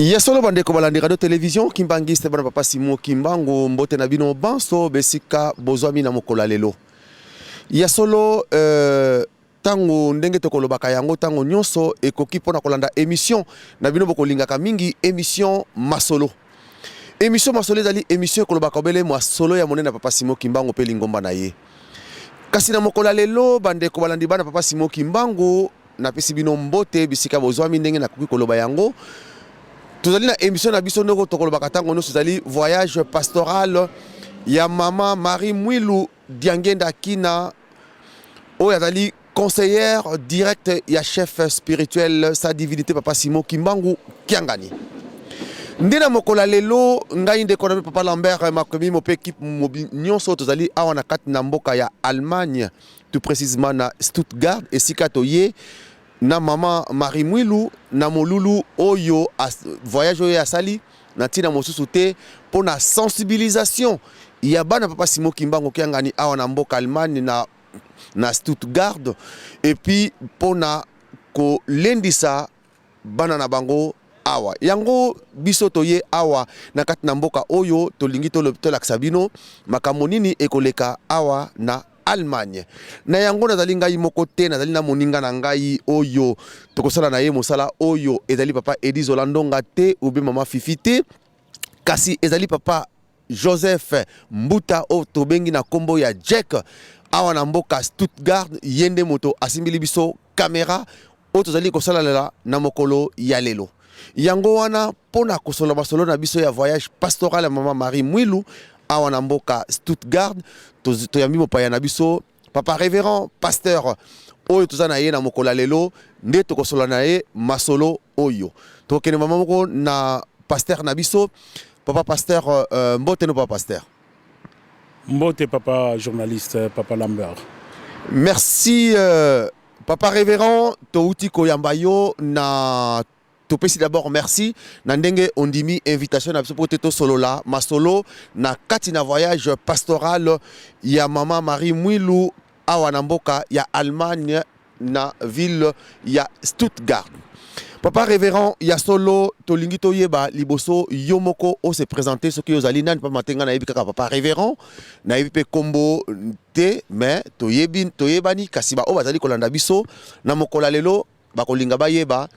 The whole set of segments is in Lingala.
Ya solo, bandeko balandi radio télévision Kimbangiste, bana papa Simo Kimbangu, mbote na bino banso besika bozwami na mokolo ya lelo. Ya solo, ntango ndenge tokolobaka yango, ntango nyonso ekoki mpona kolanda émission na bino bokolingaka mingi, émission Masolo. Émission Masolo ezali émission ekolobaka obele masolo ya monene ya papa Simo Kimbangu mpe lingomba na ye. Kasi na mokolo ya lelo, bandeko balandi bana papa Simo Kimbangu, napesi bino mbote bisika bozwami. Ndenge nakoki koloba yango, tozali na émission na biso ndenge tokolobaka ntango nyonso, ezali voyage pastoral ya mama Marie Mwilu Diangenda Kina, oyo azali conseillère directe ya chef spirituel, sa divinité papa Simon Kimbangu Kiangani. Nde na mokolo ya lelo, ngai ndeko na papa Lambert Makomi mpe équipe nyonso, tozali awa na kati na mboka ya Allemagne, tout précisément na Stuttgart, esika toye na mama Marie Mwilu na molulu oyo voyage oyo asali na ntina mosusu te mpo na sensibilisation ya bana papa Simon Kimbangu Kiangani awa na mboka Allemagne, na Stuttgart, et puis mpo na kolendisa bana na bango awa. Yango biso toye awa na kati na mboka oyo, tolingi tolakisa bino makambo nini ekoleka awa na Allemagne. Na yango, nazali ngai moko te, nazali na moninga na ngai oyo tokosala na ye mosala oyo. Ezali papa Edi Zolandonga te ube mama Fifi te, kasi ezali papa Joseph Mbuta, oyo tobengi na nkombo ya Jack awa na mboka Stuttgart. Ye nde moto asimbili biso kamera oyo tozali kosalela na mokolo ya lelo. Yango wana, mpo na kosolola masolo na biso ya voyage pastoral ya mama Marie Mwilu awa na mboka Stuttgart, toyambi mopaya na biso, papa révérend pasteur, oyo toza na ye na mokolo ya lelo, nde tokosolola na ye masolo oyo. Tokokende mama moko na pasteur na biso. Papa pasteur, mbote no papa pasteur. Mbote papa journaliste, papa Lambert. Merci, papa révérend. Touti koyamba yo na topesi d'abord merci na ndenge ondimi invitation na biso po te tosolola masolo na kati na voyage pastoral ya mama Marie Mwilu awa na mboka ya Allemagne, na ville ya Stuttgart. Papa révérend, ya solo, tolingi toyeba liboso yo moko ose présenter, soki ozali nani, pamba te ngai nayebi kaka papa révérend, nayebi mpe kombo te, mais toyebi, toyebani. Kasi baoyo bazali kolanda biso na mokolo ya lelo bakolinga bayeba,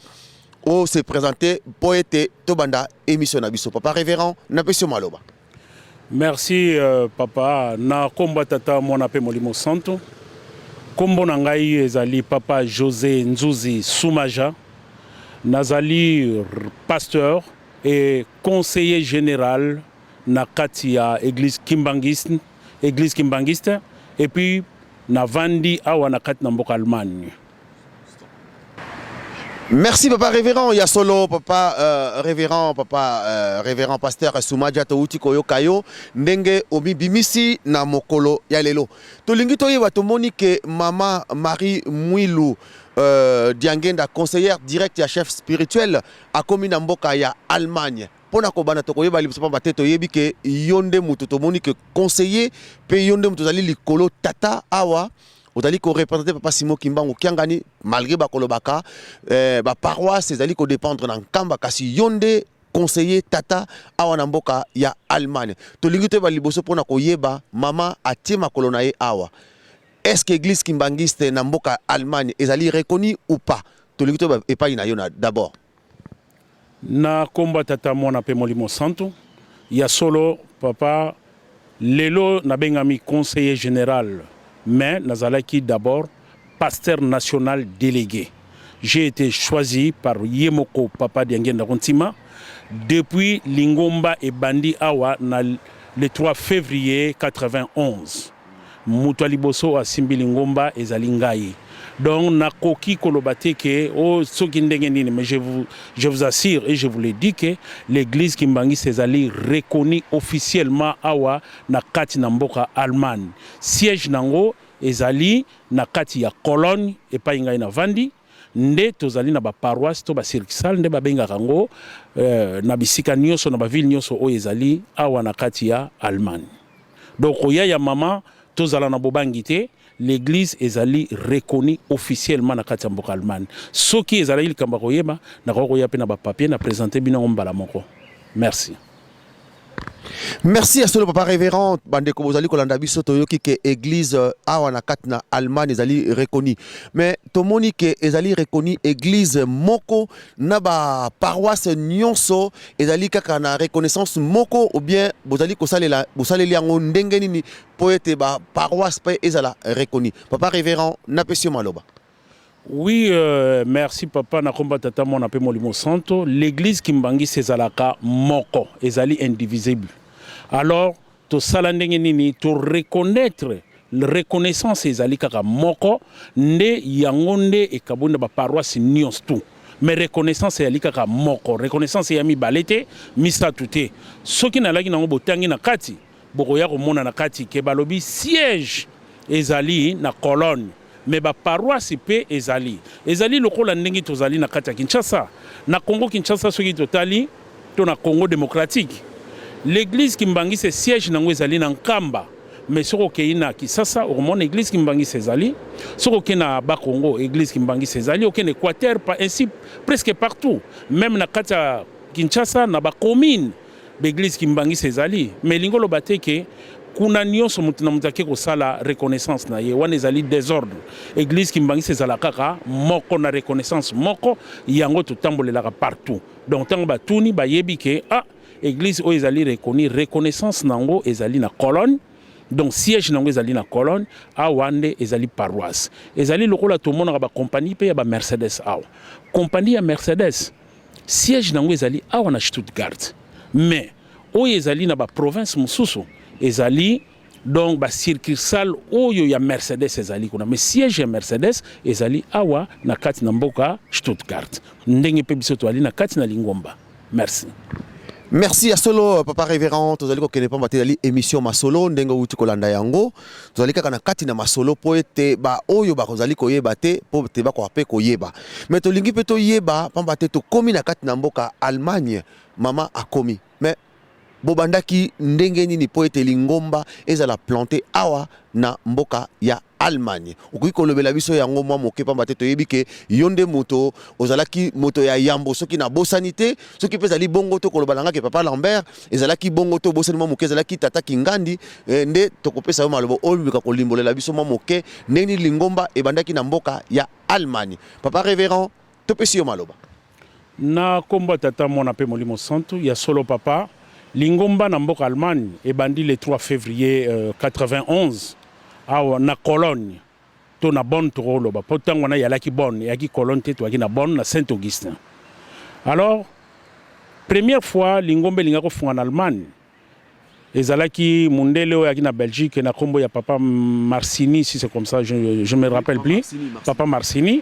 ose présenter mpo ete tobanda émission na biso. Papa révérend, napesi yo maloba. Merci, papa. Na kombo ya Tata, Mwana mpe Molimo Santo, kombo na ngai ezali papa José Nzuzi Sumaja. Nazali pasteur et conseiller général na kati ya église kimbangiste, église kimbangiste, et puis navandi awa na kati na mboka Allemagne. Merci papa révérend. Ya solo, papa révérend, papa révérend pasteur Sumadia, touti koyoka yo ndenge omibimisi na mokolo ya lelo. Tolingi toyeba, tomoni ke mama Marie Mwilu Diangenda, conseillère directe ya chef spirituel, akomi na mboka ya Allemagne. Mpona kobanda, tokoyeba liboso, pamba te toyebi ke yo nde moto, tomoni ke conseiller mpe yo nde moto ozali likolo, tata awa ozali koreprésenter papa Simon Kimbangu Kiangani, malgré bakolobaka baparoisse ezali kodépendre na Nkamba, kasi yo nde conseiller tata awa na mboka ya Allemagne. Tolingi toyeba liboso, mpona koyeba, mama atie makolo na ye awa, est ce que église kimbangiste na mboka Allemagne ezali reconnu ou pas? Tolingi toyeba epai na yo na d'abord. Na nkombo ya Tata, Mwana mpe Molimo Santo. Ya solo papa, lelo nabengami conseiller général, mais nazalaki d'abord pasteur national délégué. J'ai été choisi par ye moko papa Diangenda Kontima depuis lingomba ebandi awa na le 3 février 91. Moto ya liboso asimbi lingomba ezali ngai. Donc nakoki koloba te ke o soki ndenge nini, mais je vous assure et je vous le dis que l'église kimbangiste ezali reconnue officiellement awa na kati na mboka Allemagne. Siège nango ezali na kati ya Cologne, epai ngai navandi. Nde tozali na baparoisse to basuccursale, nde babengaka yango, na bisika nyonso, na baville nyonso oyo ezali awa na kati ya Allemagne. Donc koya ya mama, tozala na bobangi te. L'église ezali reconnue officiellement na kati ya mboka Allemagne. Soki ezalaki likambo ya koyeba, nakoki koya mpe na bapapier na présente bino yango mbala moko. Merci. Merci ya solo, papa révérend. Bandeko bozali kolanda biso, toyoki ke église awa na kati na Allemagne ezali reconnu, mais tomoni ke ezali reconnu église moko na baparoisse nyonso. Ezali kaka na reconnaissance moko ou bien bozali kosalela, bosaleli yango ndenge nini mpo ete baparoisse mpe ezala reconnu? Papa révérend, napesi yo maloba. Oui, merci papa. Na komba tata, mwana mpe Molimo Santo. L'église Kimbanguiste ezalaka moko, ezali indivisible. Alors tosala ndenge nini to reconnaître? Reconnaissance ezali kaka moko nde yango nde ekaboli na baparoisse nyonso tout, mais reconnaissance ezali kaka moko. Reconnaissance ya mibale te, misato te. Soki nalaki nango, botangi na kati, bokoya komona na kati ke balobi siège ezali na Cologne, mais baparoisse mpe ezali. Ezali lokola ndenge tozali na kati ya Kinshasa, na Congo Kinshasa. Soki totali to na Congo démocratique, l'église Kimbanguiste siège nango ezali na Nkamba, mais soki okei na Kisasa, okomona église Kimbanguiste ezali. Soki okei na Bakongo, église Kimbanguiste ezali. Okei na Équateur, ainsi presque partout, même na kati ya Kinshasa, na bacommune, baeglise Kimbanguiste ezali. Mais elingi oloba te ke kuna nyonso moto na moto ake kosala reconnaissance na ye. Wana ezali désordre. Église Kimbanguiste ezala kaka moko na reconnaissance moko, yango totambolelaka partout. Donc ntango batuni, bayebi ke ah, église oyo ezali reconnu, reconnaissance nango ezali na Cologne, donc siège nango ezali na Cologne. Awa nde ezali paroisse. Ezali lokola tomonaka bacompagnie mpe ya bamercedes awa. Compagnie ya Mercedes, siège nango ezali awa na Stuttgart, mais oyo ezali na baprovince mosusu ezali donc basuccursale oyo ya Mercedes ezali kuna, mais siège ya Mercedes ezali awa na kati na mboka Stuttgart. Ndenge mpe biso toali na kati na lingomba. Merci. Merci ya solo, papa révérend. Tozali kokende pamba te ezali émission masolo. Ndenge outi kolanda yango, tozali kaka na kati na masolo mpo ete baoyo bakozali koyeba te, mpo te bakoka mpe koyeba. Mais tolingi mpe toyeba, pamba te tokomi na kati na mboka Allemagne, mama akomi. Mais bobandaki ndenge nini mpo ete lingomba ezala planté awa na mboka ya Allemagne? Okoki kolobela biso yango mwa moke, pamba te toyebi ke yo nde moto ozalaki moto ya yambo, soki nabosani te. Soki mpe ezali bongo to koloba na nga ke papa Lambert ezalaki bongo to obosani mwa moke, ezalaki tata Kingandi. Nde tokopesa yo maloba oyo kolimbolela biso mwa moke ndenge nini lingomba ebandaki na mboka ya Allemagne. Papa révérend, topesi yo maloba. Na nkombo ya tata, mwana mpe Molimo Santu. Ya solo papa, lingomba na mboka Allemagne ebandi le 3 février 91 awa na Cologne to na Bonn. Tokoloba mpo ntango wana eyalaki Bonn, eyaki Cologne te. Toyaki na Bonn, na Saint Augustin. Alors première fois lingomba elingaki kofunga na Allemagne, ezalaki mundele oyo ayaki na Belgique na nkombo ya papa Marcini, si c'est comme ça, je me rappelle plus. Marcini, Marcini. Papa Marcini,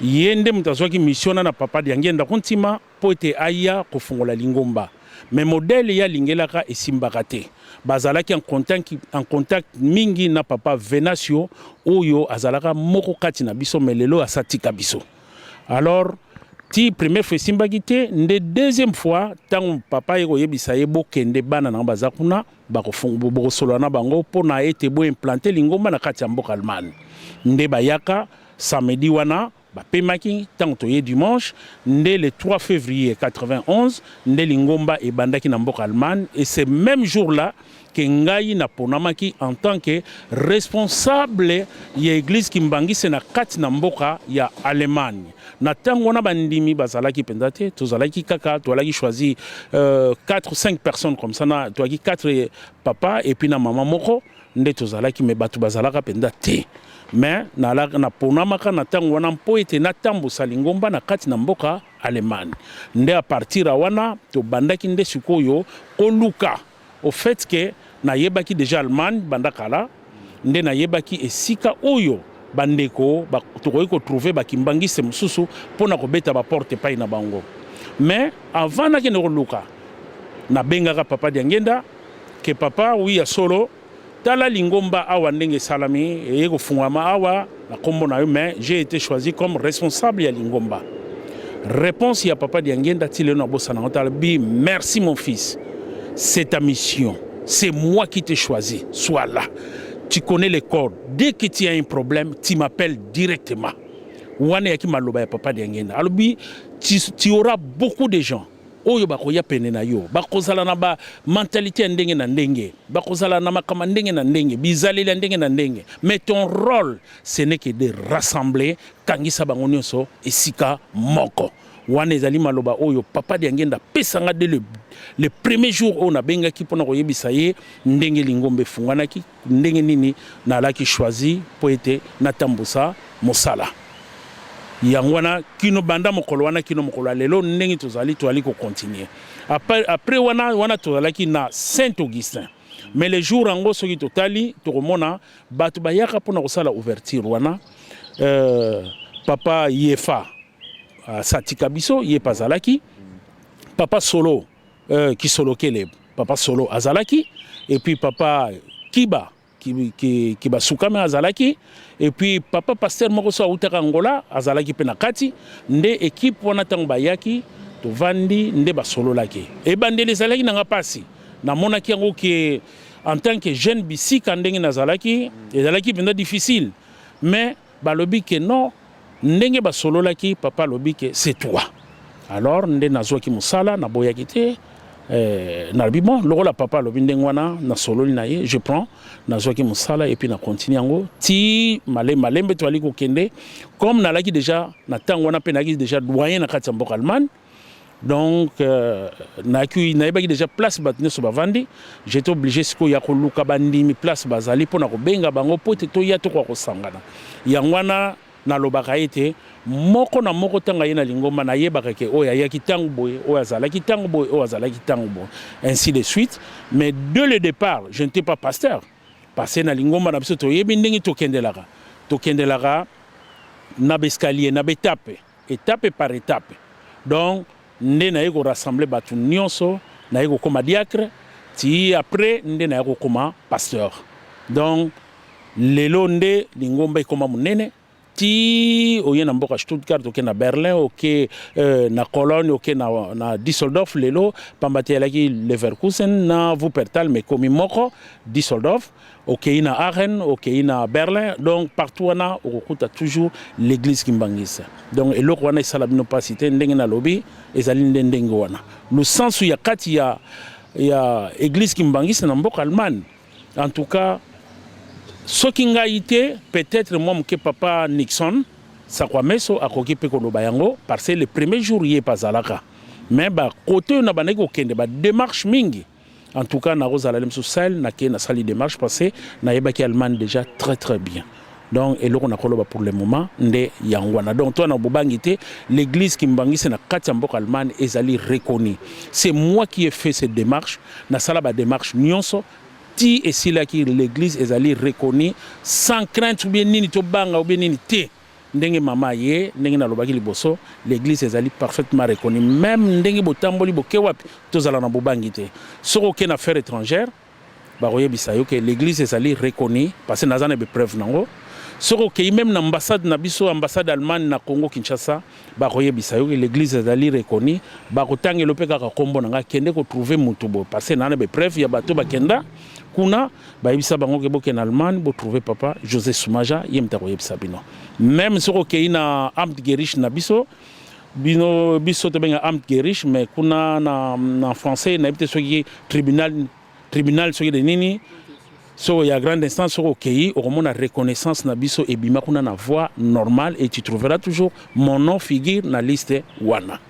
ye nde moto azwaki mission na papa Diangienda Kuntima mpo ete aya kofungola lingomba. Mais modèle ye alingelaka esimbaka te. Bazalaki en contact mingi na papa Venatio oyo azalaka moko kati na biso, mais lelo asatika biso. Alors ti première fois esimbaki te, nde deuxième fois ntango papa ye koyebisa ye: bokende, bana nango baza kuna, bokosolola na bango mpo na ete boimplante lingomba na kati ya mboka Allemagne. Nde bayaka samedi wana, bapemaki. Ntango toye dimanche, nde le 3 février 91 nde lingomba ebandaki na mboka Allemagne. Et ce même jour là ke ngai naponamaki en tant que responsable ya église Kimbanguiste na kati na mboka ya Allemagne. Na ntango wana bandimi bazalaki mpenza te. Tozalaki kaka, tozalaki choisi 4 ou 5 personnes comme ça. Na tozalaki 4 papa et puis na mama moko nde tozalaki, mais bato bazalaka mpenza te. Mais naponamaka na ntango wana mpo ete natambusa lingomba na kati na mboka Allemagne. Nde à partir ya wana tobandaki nde sikoyo koluka. Au fait ke nayebaki déjà Allemagne banda kala, nde nayebaki esika oyo bandeko tokoki kotrouve bakimbanguiste mosusu mpo na kobeta baporte epai na bango. Mais avant nakende koluka, nabengaka papa Diangenda ke: papa, oui, ya solo, tala lingomba awa ndenge esalami, eye kofungwama awa na nkombo na yo, mais j'ai été choisi comme responsable ya lingomba. Réponse ya papa Diangenda, ti lelo nabosana yango. Tala bi: merci mon fils, c'est ta mission, c'est moi qui t'ai choisi, sois là. Tu connais les codes. Dès que tu as un problème, tu m'appelles directement. Wana yaki maloba ya papa Diangenda. Alobi, tu auras beaucoup de gens oyo bakoya pene na yo, bakozala na ba mentalité ya ndenge na ndenge, bakozala na makambo ndenge na ndenge, bizaleli ya ndenge na ndenge, mais ton rôle, ce n'est que de rassembler, kangisa bango nyonso esika moko. Wana ezali maloba oyo papa Diangenda apesanga dès le premier jour oyo nabengaki mpona koyebisa ye ndenge lingomba efungwanaki, ndenge nini nalaki choisi mpo ete natambusa mosala yango wana. Kino banda mokolo wana kino mokolo ya lelo, ndenge tozali kocontinuer. Après wana tozalaki na Saint Augustin, mais le jour yango, soki totali, tokomona bato bayaka mpona kosala ouverture wana. Papa Yefa asatika biso, ye mpe azalaki. Papa Solo, Kisolokele, papa Solo azalaki, et puis papa Kiba Kibasukame azalaki, et puis papa pasteur moko so autaka Angola azalaki mpe na kati. Nde équipe wana, ntango bayaki, tovandi nde basololaki. Ebandeli ezalaki nanga mpasi, namonaki yango ke en tant que jeune, bisika ndenge nazalaki, ezalaki mpenza difficile. Mais balobi ke non, ndenge basololaki, papa alobi ke c'est toi. Alors nde nazwaki mosala, naboyaki te. Nalobi bon, lokola papa alobi ndenge wana, nasololi na ye, je prends. Nazwaki mosala et puis na continue yango ti malembe malembe toali kokende. Comme nalaki déjà na ntango wana mpe nayaki déjà doyen na kati ya mboka Allemagne, donc nayebaki déjà place bato nyonso bavandi. J'étais obligé sikoyo ya koluka bandimi place bazali mpona kobenga bango mpo ete toya, tokoka kosangana. Yango wana nalobaka ete moko na moko, ntango aye na lingomba, nayebaka ke oyo ayaki ntango boye, oyo azalaki ntango boye, oyo azalaki ntango boye, ainsi de suite. Mais dès le départ, je n'étais pas pasteur, parce que na lingomba na biso, toyebi ndenge tokendelaka na baescalier, na baétape, étape par étape. Donc nde naye korassembler bato nyonso, naye kokóma diacre, ti après nde naye kokóma pasteur. Donc lelo nde lingomba ekóma monene, ti oye na mboka Stuttgart, oke na Berlin, oke na Cologne, oke na Düsseldorf lelo, pamba te ezalaki Leverkusen na Wuppertal, mais ekomi moko Düsseldorf. Okei na Aachen, okei na Berlin, donc partout wana okokuta toujours l'église kimbanguiste. Donc eloko wana esala bino mpasi te. Ndenge nalobi, ezali nde ndenge wana lusansu ya kati ya église kimbanguiste na mboka Allemagne. En tout cas, soki ngai te, peut-être mwa moke papa Nixon Sakwameso akoki mpe koloba yango, parce que le premier jour ye mpe azalaka. Mais bakote oyo na bandaki kokende badémarche mingi, en tout cas nakozala le mosusu sale, nakei, nasali démarche, parce que nayebaki Allemagne déjà très très bien. Donc eloko nakoloba pour le moment nde yango wana. Donc to na bobangi te, l'église kimbanguiste na kati ya mboka Allemagne ezali reconnu. C'est moi qui ai fait cette démarche, nasala badémarche nyonso ti esilaki. L'église ezali reconnu sans crainte ou bien nini, tobanga ou bien nini te. Ndenge mama ye, ndenge nalobaki liboso, l'église ezali parfaitement reconnue. Même ndenge botamboli, boke wapi, tozala na bobangi te. Soki oke na affaire étrangère, bakoyebisa yo ke l'église ezali reconnue, parce que naza na bapreuve nango. Soki okei même na ambassade na biso, ambassade Allemagne na Congo Kinshasa, bakoyebisa yo ke l'église ezali reconnue. Bakotangela mpe kaka nkombo na ngai, kende kotrouver motu boye, parce que naa na bapreuve ya bato bakenda kuna, bayebisa bango ke bokende Allemagne, botrouver papa José Sumaja, ye moto akoyebisa bino. Même soki okei na Amtsgericht na biso, bino biso tobenga Amtsgericht, mais kuna na français nayebi te soki tribunal soki de nini, so ya grande instance, soki okei, okomona reconnaissance na biso ebima kuna na voie normale, et tu trouveras toujours mon nom figure na liste wana.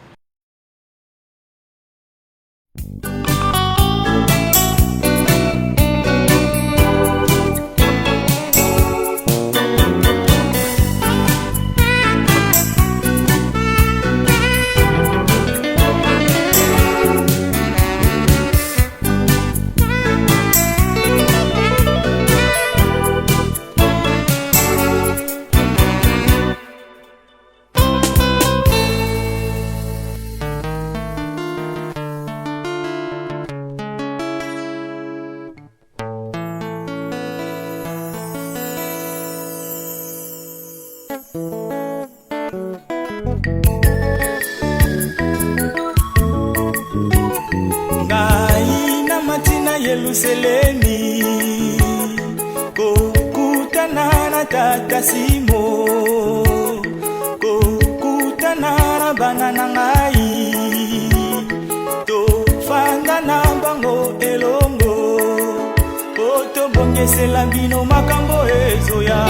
Ngai na mati na Yelusalemi. Tata Simo kokutana na bana na ngai, tofanda na bango elongo po tobongesela bino makambo ezoya.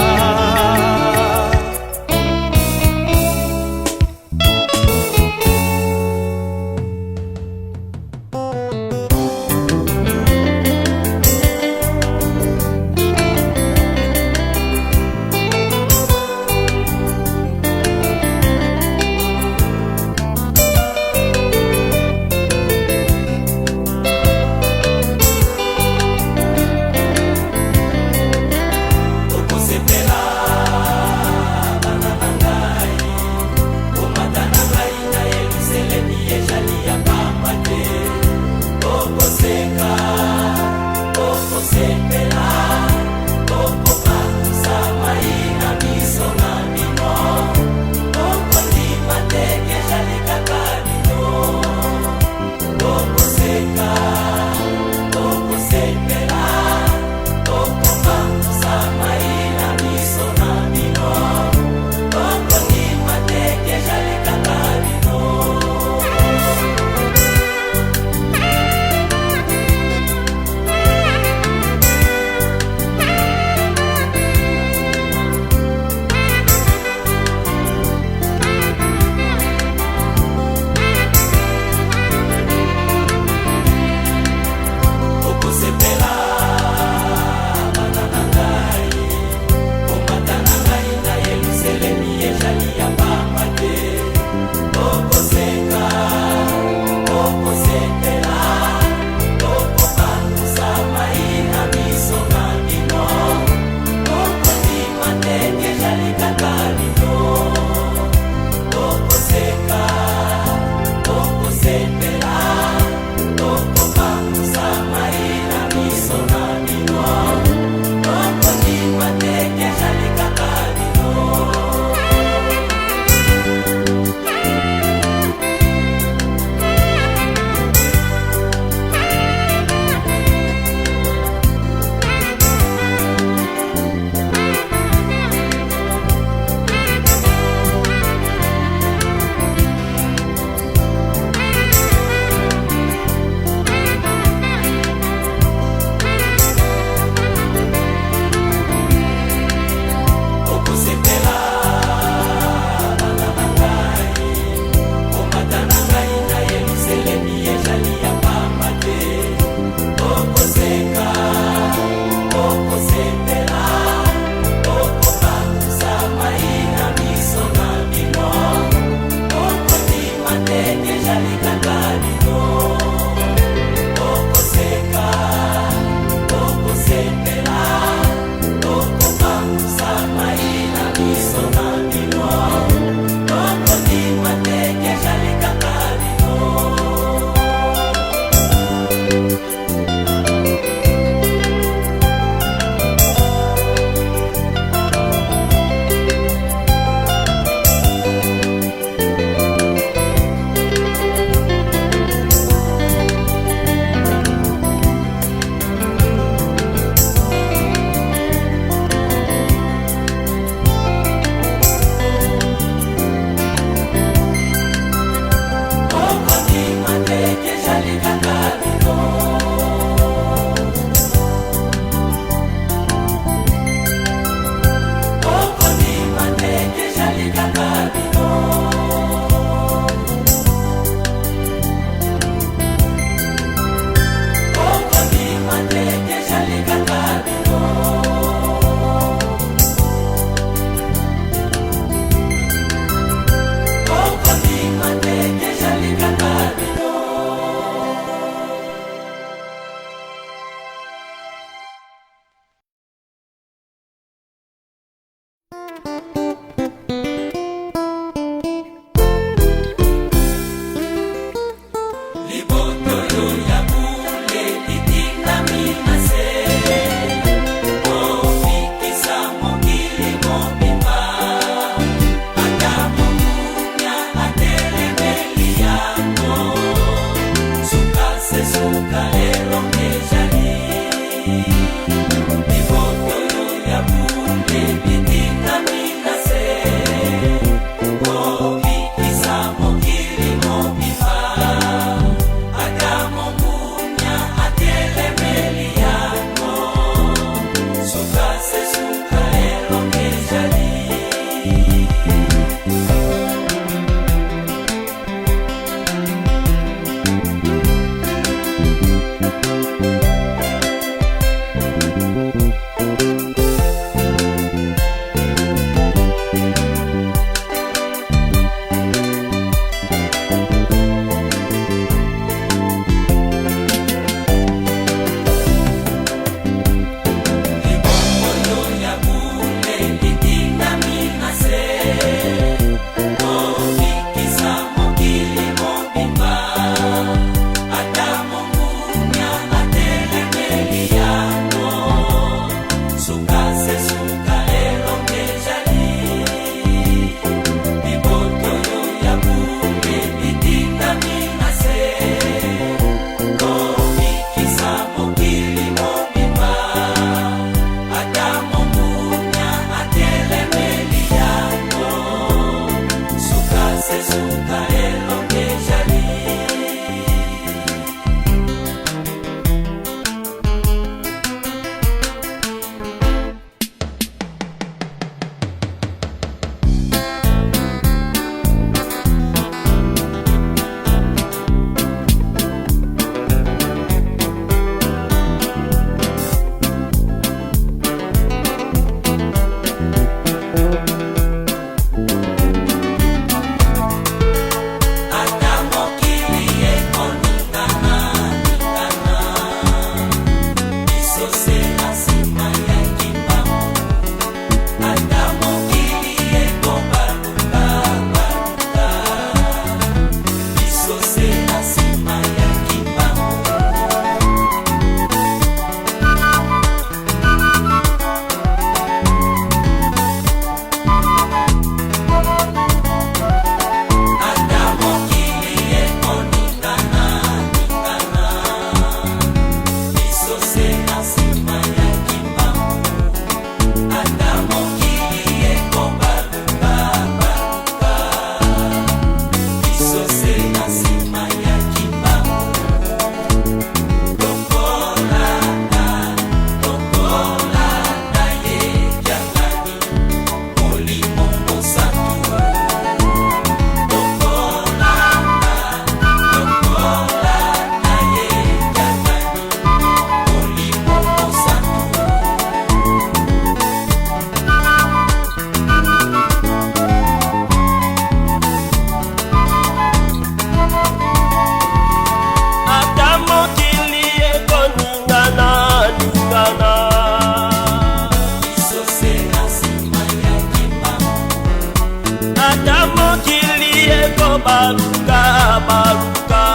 ekobaluka baluka.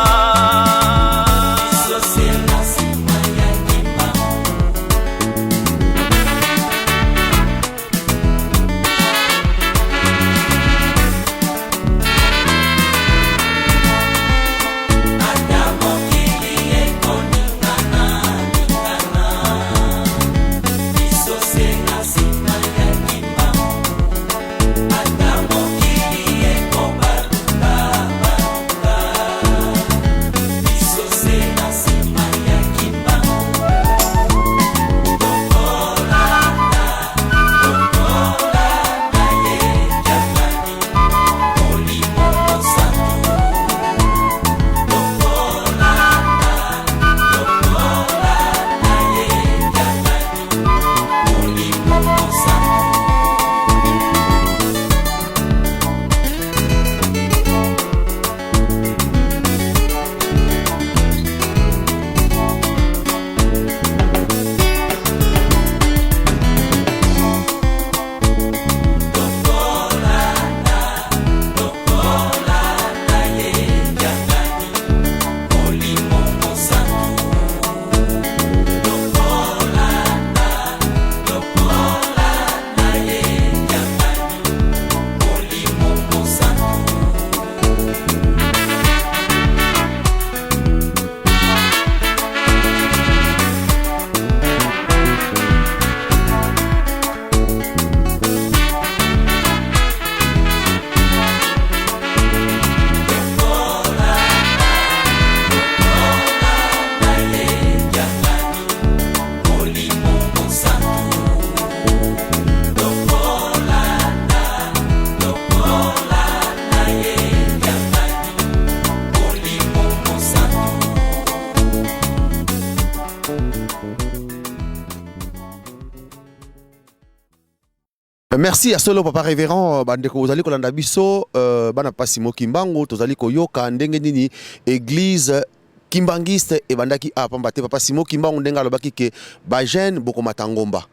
Merci ya solo papa révérend. Bandeko ozali kolanda biso, bana papa Simon Kimbangu, tozali koyoka ndenge nini église kimbangiste ebandaki a pamba te. Papa Simon Kimbangu ndenge alobaki ke bajeunes bokomata ngomba,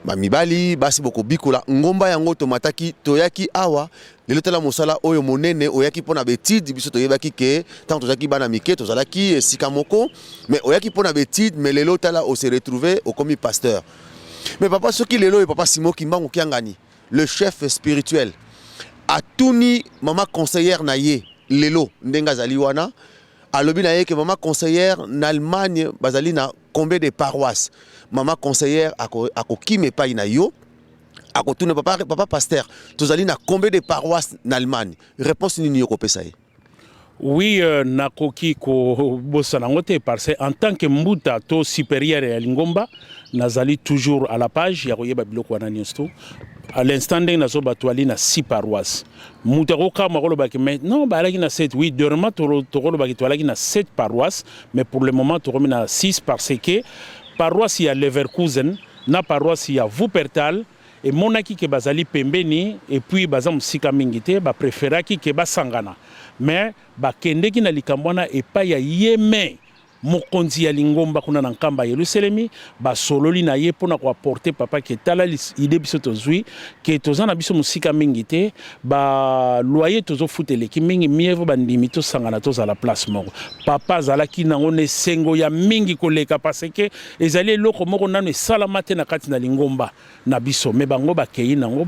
bamibali basi bokobikola ngomba. Yango tomataki, toyaki awa lelo. Tala mosala oyo monene oyaki mpo na baétudes. Biso toyebaki ke ntango tozalaki bana mike, tozalaki esika moko, mais oyaki mpo na baétudes. Mais lelo tala, ose retrouve okomi pasteur. Mais papa, soki lelo oyo papa Simon Kimbangu Kiangani, le chef spirituel, atuni mama conseillère na ye lelo ndenge azali wana, alobi na ye ke mama conseillère, na Allemagne bazali na combien de paroisse? Mama conseillère akokima epai na yo, akotuna papa, papa pasteur, tozali na combien de paroisse na Allemagne? Réponse nini yo kopesa ye? Oui, nakoki kobosana yango te, parce que en tant que mbuta to supérieur ya lingomba, nazali toujours à la page ya koyeba biloko wana nyonso. To à l'instant ndenge nazoba, toali na six paroisse. Moto akokamwa, akolobaki mais non, bazalaki na 7. Oui, dernièrement tokolobaki toalaki na 7 paroisse, mais pour le moment tokomi na 6, parce que paroisse ya Leverkusen na paroisse ya Wuppertal emonaki ke bazali pembeni et puis baza mosika mingi te, bapréféraki ke basangana. Mais bakendeki na likambo wana epai ya ye me mokonzi ya lingomba kuna na Nkamba ya Yelusalemi. Basololi na ye mpona koapporter papa ke tala idée biso tozwi ke toza na biso mosika mingi te, baloyer tozofuta eleki mingi, mieux vaut bandimi tosangana, tozala place moko. Papa azalaki nango na esengo ya mingi koleka, parce que ezali eloko moko nano esalama te na kati na lingomba na biso. Mais bango bakei nango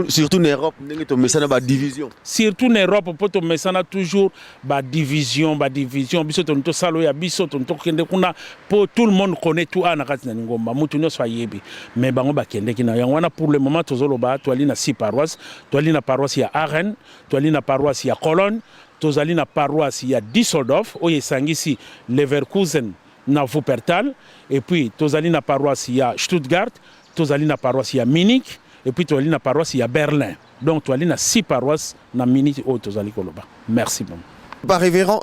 Surtout na Europe, ndenge tomesana badivision. Surtout na Europe, mpo tomesana toujours badivision, badivision. Biso toni tosala oyo ya biso, toni tokende kuna, mpo tout le monde connaît tout a na kati na lingomba, mutu nyonso ayebi. Mais bango bakendeki na yango wana. Pour le moment tozoloba toali na six paroisse. Toali na paroisse ya Aachen, toali na paroisse ya Cologne, tozali na paroisse ya Düsseldorf oyo esangisi Leverkusen na Wuppertal, et puis tozali na paroisse ya Stuttgart, tozali na paroisse ya Munich, et puis tozali na paroisse ya Berlin. Donc tozali na six paroisse na minute oyo tozali koloba. Merci bon. Ba révérend,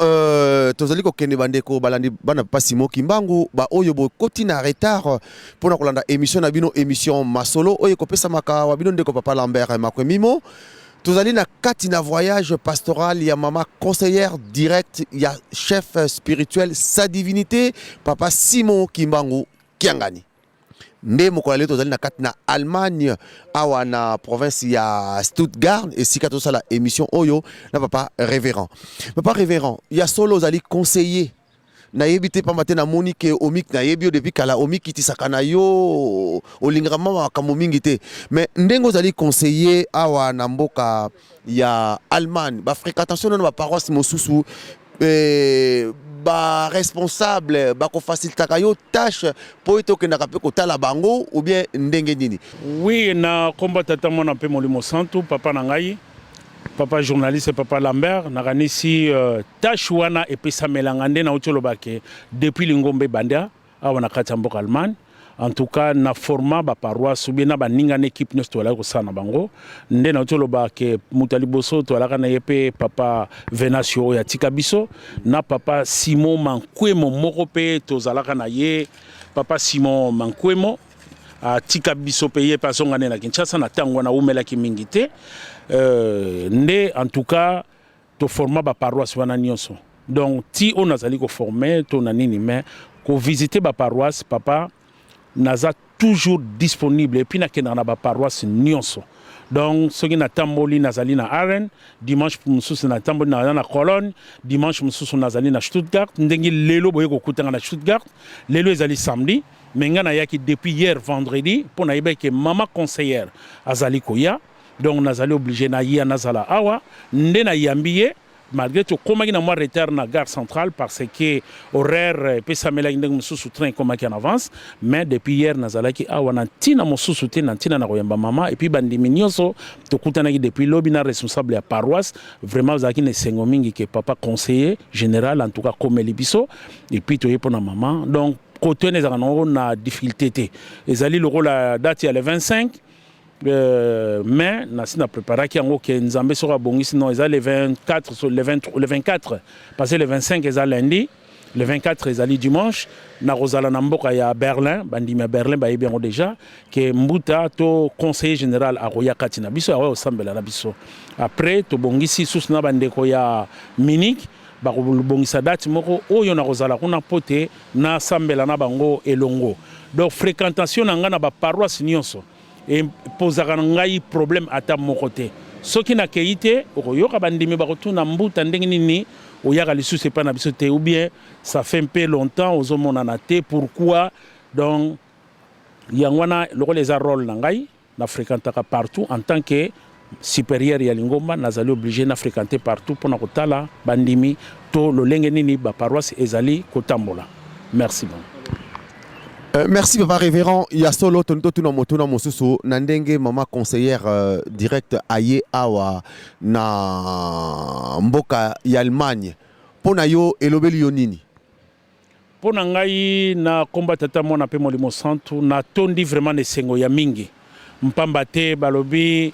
tozali kokende. Bandeko balandi, bana papa Simon Kimbangu, baoyo bokoti na retard mpona kolanda émission na bino, émission Masolo oyo ekopesamaka wa bino ndeko papa Lambert Makwemimo, tozali na kati na voyage pastoral ya mama conseillère direct ya chef spirituel, sa divinité papa Simon Kimbangu Kiangani. Nde mokolo ya lelo tozali na kati na Allemagne, awa na province ya Stuttgart, esika tozosala émission oyo na papa révérend. Papa révérend, ya solo ozali conseiller, nayebi te, pamba te namoni ke omik nayebi yo depuis kala, omikitisaka na yo, olingaka mwa makambo mingi te. Mais ndenge ozali conseiller awa na mboka ya Allemagne, bafréquentation nano baparoisse mosusu, baresponsable bakofacilitaka yo tâche mpo ete okendaka mpe kotala bango, ou bien ndenge nini? Oui, na kombo Tata, Mwana mpe Molimo Santu. Papa na ngai, papa journaliste, papa Lambert, nakanisi tâche wana epesamelanga nde nauti oloba ke depuis lingomba ebanda awa na kati ya mboka Allemagne, en tout cas na format baparoisse ou bien na baninga na équipe nyonso toalaki kosala na bango, nde nauti oloba ke moto ya liboso toalaka na ye mpe papa Venatio oyo atika biso, na papa Simon Mankwemo moko mpe tozalaka na ye. Papa Simon Mankwemo atika biso mpe, ye mpe azonga nde na Kinshasa na ntango wana, awumelaki mingi te. Nde en tout cas toforma baparoisse wana nyonso. Donc ti oyo nazali koforme to na nini, mais kovisite baparoisse, papa, naza toujours disponible et puis nakendaka na baparoisse nyonso. Donc soki natamboli, nazali na Aalen, dimanche mosusu natamboli, naza na Cologne, dimanche mosusu nazali na Stuttgart. Ndenge lelo boye kokutanga na Stuttgart, lelo ezali samedi, mais ngai nayaki depuis hier vendredi mpo nayebaki ke mama conseillère azali koya. Donc nazali obligé naya, nazala awa nde nayambi ye, malgré tokomaki na mwa retard na gare centrale parce que horaire epesamelaki ndenge mosusu, train ekomaki en avance. Mais depuis hier nazalaki awa na ntina mosusu te, na ntina na koyamba mama et puis bandimi nyonso tokutanaki depuis lobi na responsable ya paroisse. Vraiment ozalaki na esengo mingi ke papa conseiller général en tout cas komeli biso et puis toye mpo na mama. Donc kote wana ezalaka nango na difficulté te. Ezali lokola date ya le 25 mai, nasi na préparaki yango ke Nzambe soki abongisi, non, eza le 24, le 20, le 24, parce que le 25 eza lundi, le 24 ezali dimanche. Nakozala na mboka ya Berlin. Bandimi ya Berlin bayebi yango déjà ke mbuta to conseiller général akoya kati na biso, akoya kosambela na biso. Après tobongisi susu na bandeko ya Munich, bakobongisa date moko oyo nakozala kuna mpo te nasambela na bango elongo. Donc fréquentation na ngai na baparoisse nyonso epozaka na ngai problème ata moko te. Soki nakei te, okoyoka bandimi bakotuna: "Mbuta, ndenge nini oyaka lisusu epai na biso te?" Ou bien: "Ça fait un peu longtemps ozomonana te, pourquoi?" Donc yango wana lokola eza rôle na ngai, na fréquentaka partout. En tant que supérieur ya lingomba, nazali obligé na fréquenter partout mpona kotala bandimi to lolenge nini baparoisse ezali kotambola. Merci bon. Merci papa révérend. Ya solo, tonto tuna motuna mosusu na ndenge mama conseillère direct aye awa na mboka ya Allemagne, mpo na yo elobeli yo nini? Mpo na ngai, na komba Tata, Mwana mpe Molimo Santu, natondi vraiment na esengo ya mingi, mpamba te balobi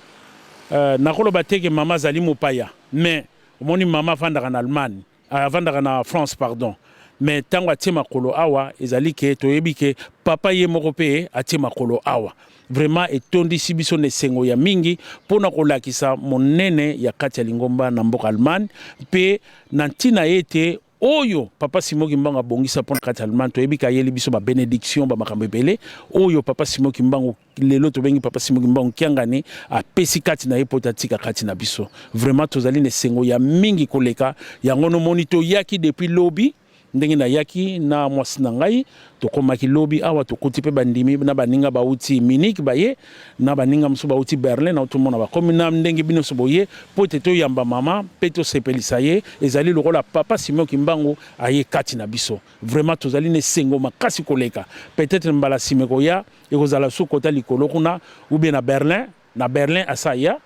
nakoloba te ke mama azali mopaya, mais omoni mama avandaka na Allemagne, avandaka na France, pardon, mais ntango atie makolo awa, ezali ke toyebi ke papa ye moko mpe atie makolo awa. Vraiment etondisi biso na esengo ya mingi mpona kolakisa monene ya kati ya lingomba na mboka Allemagne, mpe na ntina ete oyo papa Simon Kimbangu abongisa mpona kati ya Allemagne. Toyebi ka ayeli biso babénédiction, bamakambo ebele oyo papa Simon Kimbangu, lelo tobengi papa Simon Kimbangu Kiangani, apesi kati na ye mpo atika kati na biso. Vraiment tozali na esengo ya mingi koleka. Yango nomoni toyaki depuis lobi. Ndenge nayaki na mwasi na ngai, tokomaki lobi awa, tokuti mpe bandimi na baninga bauti Munich baye, na baninga mosusu bauti Berlin na tomona bakomi na ndenge bino nyonso boye mpo ete toyamba mama mpe tosepelisa ye. Ezali lokola papa Simon Kimbangu aye kati na biso. Vraiment tozali na esengo makasi koleka. Peut-être mbala nsima ekoya, ekozala su kota likolo kuna ou bien na Berlin. Na Berlin asa ya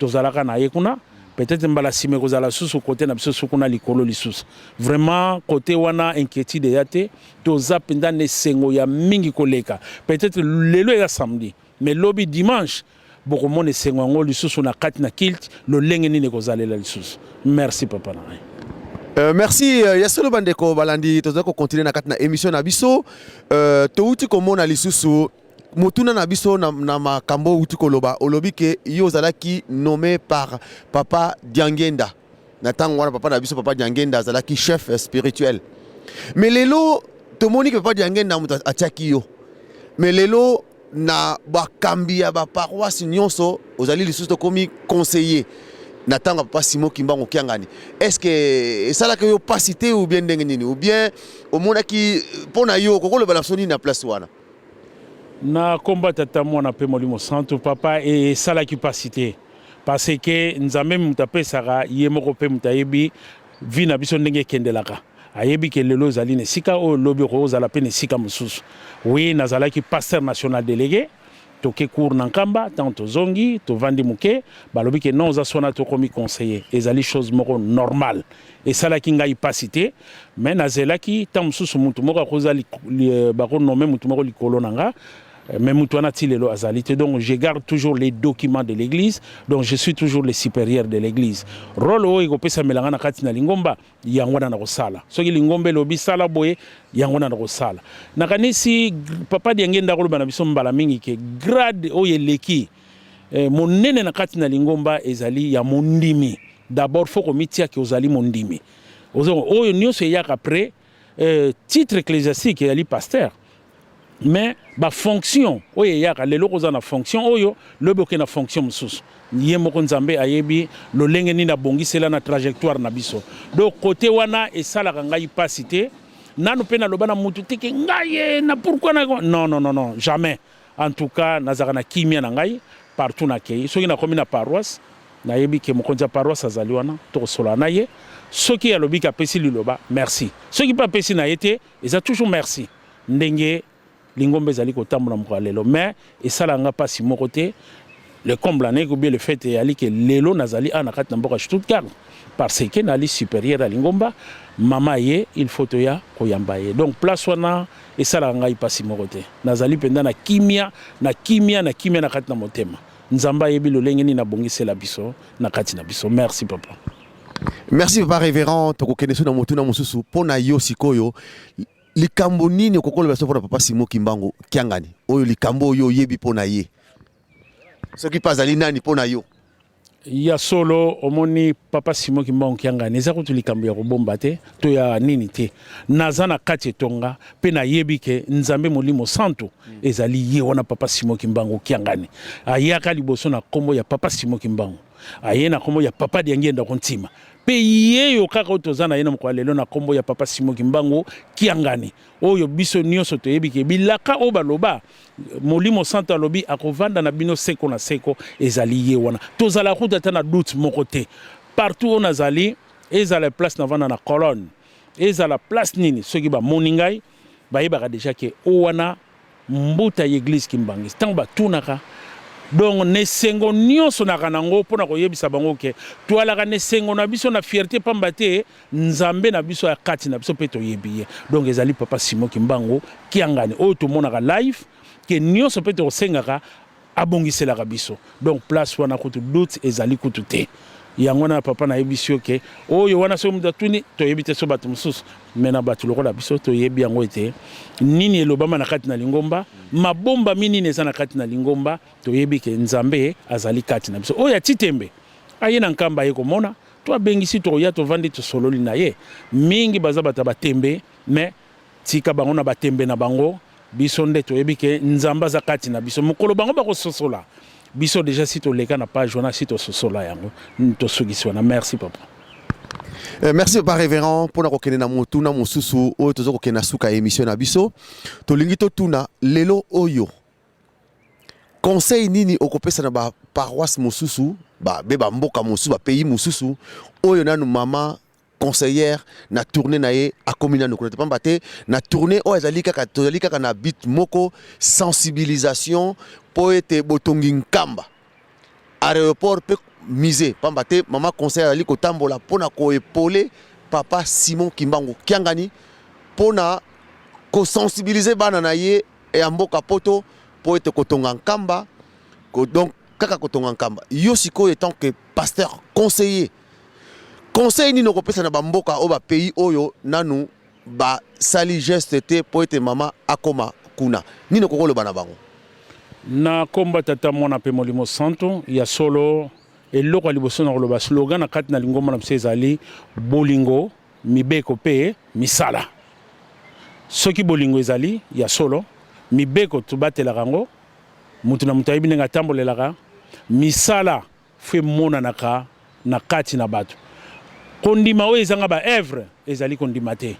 tozalaka na ye kuna. Peut-être mbala nsima ekozala susu kote na biso su kuna likolo lisusu. Vraiment kote wana inquiétude eya te, toza mpenza na esengo ya mingi koleka. Peut-être lelo eza samedi, mais lobi dimanche bokomona esengo yango lisusu na kati na culte, lolenge nini ekozalela lisusu. Merci papa na ngai. Merci ya solo, bandeko balandi, tozali kocontinue na kati na émission na biso. Touti komona lisusu motuna na biso na makambo outi koloba. Olobi ke yo ozalaki nommé par papa Diangenda. Na ntango wana papa na biso, papa Diangenda, azalaki chef spirituel, mais lelo tomoni ke papa Diangenda moto atiaki yo. Mais lelo na bakambi ya baparoisse nyonso ozali lisusu tokomi conseiller na ntango ya papa Simon Kimbangu Kiangani. Est ce que esalaki yo mpasi te ou bien ndenge nini, ou bien omonaki mpo na yo okokolobela biso nini na place wana? Na kombo ya Tata, Mwana mpe Molimo Santu, papa, esalaki mpasi te, parce que Nzambe moto apesaka, ye moko mpe moto ayebi vie na biso ndenge ekendelaka. Ayebi ke lelo ozali na esika oyo, lobi okozala mpe na esika mosusu. Oui, nazalaki pasteur national délégué. Toke cour na Nkamba, ntango tozongi, tovandi moke, balobi ke non, oza swana, tokomi conseiller. Ezali chose moko normale, esalaki ngai mpasi te. Mais nazelaki ntango mosusu mutu moko akoza, bakonommer mutu moko likolo na nga, mais mutu wana ti lelo azali te. Donc je garde toujours les documents de l'église, donc je suis toujours le supérieur de l'église. Rôle oyo ekopesamela nga na kati na lingomba, yango wana na kosala. Soki lingomba elobi sala boye, yango wana na kosala. Nakanisi papa Diangienda koloba na biso mbala mingi ke grade oyo eleki monene na kati na lingomba ezali ya mondimi. D'abord faut komitiaki ozali mondimi. Oyo nyonso eyaka après, titre ecclésiastique ezali pasteur, mais bafonction oyo eyaka, lelo koza na fonction oyo, lobi oke na fonction mosusu. Ye moko Nzambe ayebi lolenge nini abongisela na trajectoire na biso. Donc côté wana esalaka ngai mpasi te. Nanu mpe naloba na mutu te ke ngai ye na pourquoi na non, non, non, non, jamais. En tout cas nazalaka na kimia na ngai partout nakei. Soki nakomi na paroisse, nayebi ke mokonzi ya paroisse azali wana, tokosolola na ye. Soki alobi ke apesi liloba, merci. Soki mpe apesi na ye te, eza toujours merci. Ndenge lingomba ezali kotambola mokolo ya lelo, mais esalaka nga mpasi moko te. Le comble en est ou bien le fait eyali ke lelo nazali awa na kati na mboka Stuttgart parce que nali supérieur ya lingomba. Mama ye, il faut toya koyamba ye. Donc place wana esalaka ngai mpasi moko te. Nazali mpenza na kimia, na kimia, na kimia na kati na motema. Nzambe ayebi lolenge nini abongisela biso na kati na biso. Merci, papa. Merci, papa révérend. Tokokende so na motuna mosusu mpo na yo. Sikoyo likambo nini okokoloba so mpo na papa Simon Kimbangu Kiangani, oyo likambo oyo oyebi mpo na ye, soki mpe azali nani mpo na yo? Ya solo, omoni, papa Simon Kimbangu Kiangani eza kutu likambo ya kobomba te to ya nini te. Naza na kati etonga mpe nayebi ke Nzambe Molimo Santu ezali ye wana. Papa Simon Kimbangu Kiangani ayaka liboso na nkombo ya papa Simon Kimbangu, aye na nkombo ya papa Diangienda Kontima, mpe ye yo kaka oyo toza na ye na mokolo ya lelo na nkombo ya papa Simon Kimbangu Kiangani, oyo biso nyonso toyebi ke bilaka oyo baloba, Molimo Santo alobi akovanda na bino seko na seko, ezali ye wana. Tozala kuta ata na doute moko te. Partout oyo nazali, ezala place navanda na Cologne, ezala place nini, soki bamoni ngai, bayebaka déjà ke o wana mbuta ya église kimbangisi. Ntango batunaka, donc na esengo nyonso naka nango mpona koyebisa bango ke toalaka na esengo na biso, na fierté, pamba te Nzambe na biso ya kati na biso mpe toyebi ye. Donc ezali papa Simon Kimbangu Kiangani oyo tomonaka live ke nyonso mpe tokosengaka abongiselaka biso. Donc place wana kutu doute ezali kutu te. Yango wana, papa, nayebisi yo ke oyo wana, soki moto atuni, toyebi te so bato mosusu, mais na bato lokola biso toyebi yango ete nini elobama na kati na lingomba, mabombami nini eza na kati na lingomba. Toyebi ke Nzambe azali kati na biso. Oyo ati tembe, aye na Nkamba, aye komona to abengisi, tokoya, tovandi, tosololi na ye. Mingi baza bato ya batembe, mais tika bango na batembe na bango. Biso nde toyebi ke Nzambe aza kati na biso. Mokolo bango bakososola, biso déjà si toleka na page wana, si tososola yango, tosukisi wana. Merci, papa. Merci, papa révérend. Mpona kokende na motuna mosusu oyo toza kokende na suka ya émission na biso, tolingi totuna lelo oyo conseil nini okopesa na baparoisse mosusu, be bamboka mosusu, bapays mosusu oyo nanu mama conseillère na tournée na ye akomi nanu kuna te? Pamba te na tournée oyo ezali kaka, tozali kaka na but moko, sensibilisation mpo ete botongi Nkamba aéroport mpe musée. Pamba te mama conseillère azali kotambola mpona koépauler papa Simon Kimbangu Kiangani, mpona kosensibiliser bana na ye ya mboka Poto mpo ete kotonga Nkamba. Donc kaka kotonga Nkamba. Yo sikoyo, étant que pasteur conseiller, conseil nini okopesa na bamboka oyo, bapays oyo nanu basali geste te mpo ete mama akoma kuna? Nini okokoloba na bango? Na komba Tata, Mwana mpe Molimo Santo. Ya solo, eloko ya liboso na koloba, slogan na kati na lingomba na biso ezali bolingo, mibeko mpe misala. Soki bolingo ezali ya solo, Mibeko tobatelaka yango, moto na moto ayebi ndenge atambolelaka, misala faut emonanaka na kati na bato. Kondima oyo ezanga ba oeuvres ezali kondima te.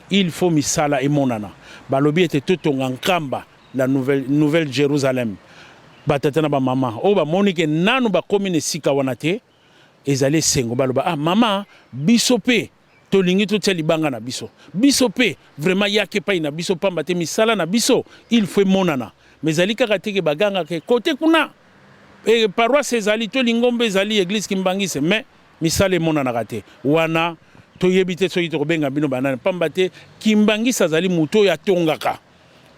Il faut misala emonana. Balobi ete totonga Nkamba, la nouvelle, nouvelle Jerusalem. Ba tata na ba mama oyo bamoni ke nanu bakomi na esika wana te, ezali esengo baloba ah mama biso pe tolingi totia libanga na biso, biso pe vraiment yaka epai na biso, pamba te misala na biso il faut emonana. Mais ezali kaka te ke bagangaka kote kuna e, paroisse ezali to lingomba ezali eglise kimbanguiste, mais misala emonanaka te. Wana toyebi te soki tokobenga bino banani, pamba te kimbanguiste azali moto oyo atongaka.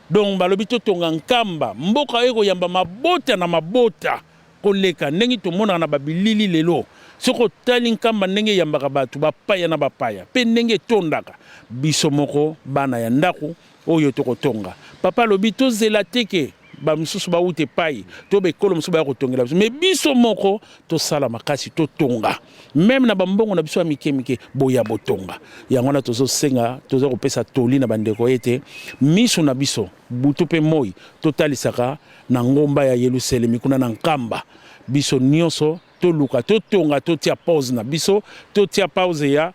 Donc balobi totonga Nkamba, mboka oyo ekoyamba mabota na mabota koleka ndenge tomonaka na babilili lelo. Soki otali Nkamba ndenge eyambaka bato bapaya na bapaya mpe ndenge etondaka, biso moko bana ya ndako oyo tokotonga. Papa alobi tozela te ke bamosusu bawuta epai to baekolo mosusu baya kotongela biso, mais biso moko tosala makasi totonga, meme na bambongo na biso ya mike mike, boya botonga. Yango wana tozosenga, toza kopesa toli na bandeko ete miso na biso butu mpe moi totalisaka na ngomba ya Yelusalemi kuna na Nkamba. Biso nyonso toluka totonga, totia pause na biso, totia pause ya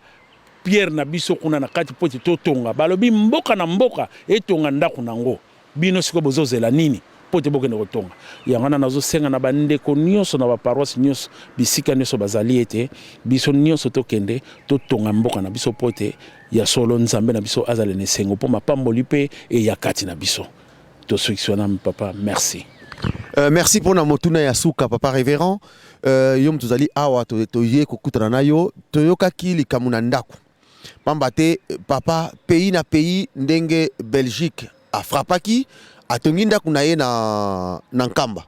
pierre na biso kuna na kati mpo ete totonga. Balobi mboka na mboka etonga ndako nango. Bino sikoyo bozozela nini mpo ete bokende kotonga? Yango wana nazosenga na bandeko nyonso na baparoisse nyonso, bisika nyonso bazali, ete biso nyonso tokende totonga mboka na biso mpo ete ya solo Nzambe na biso azala na esengo mpo mapamboli mpe eya kati na biso. Tosukisi wana papa, merci. Merci mpona motuna ya suka, papa révérend. Yo moto ozali awa, toye kokutana na yo, toyokaki likambo na ndako, pamba te papa, pays na pays, ndenge Belgique afrappaki, atongi ndako na ye na Nkamba,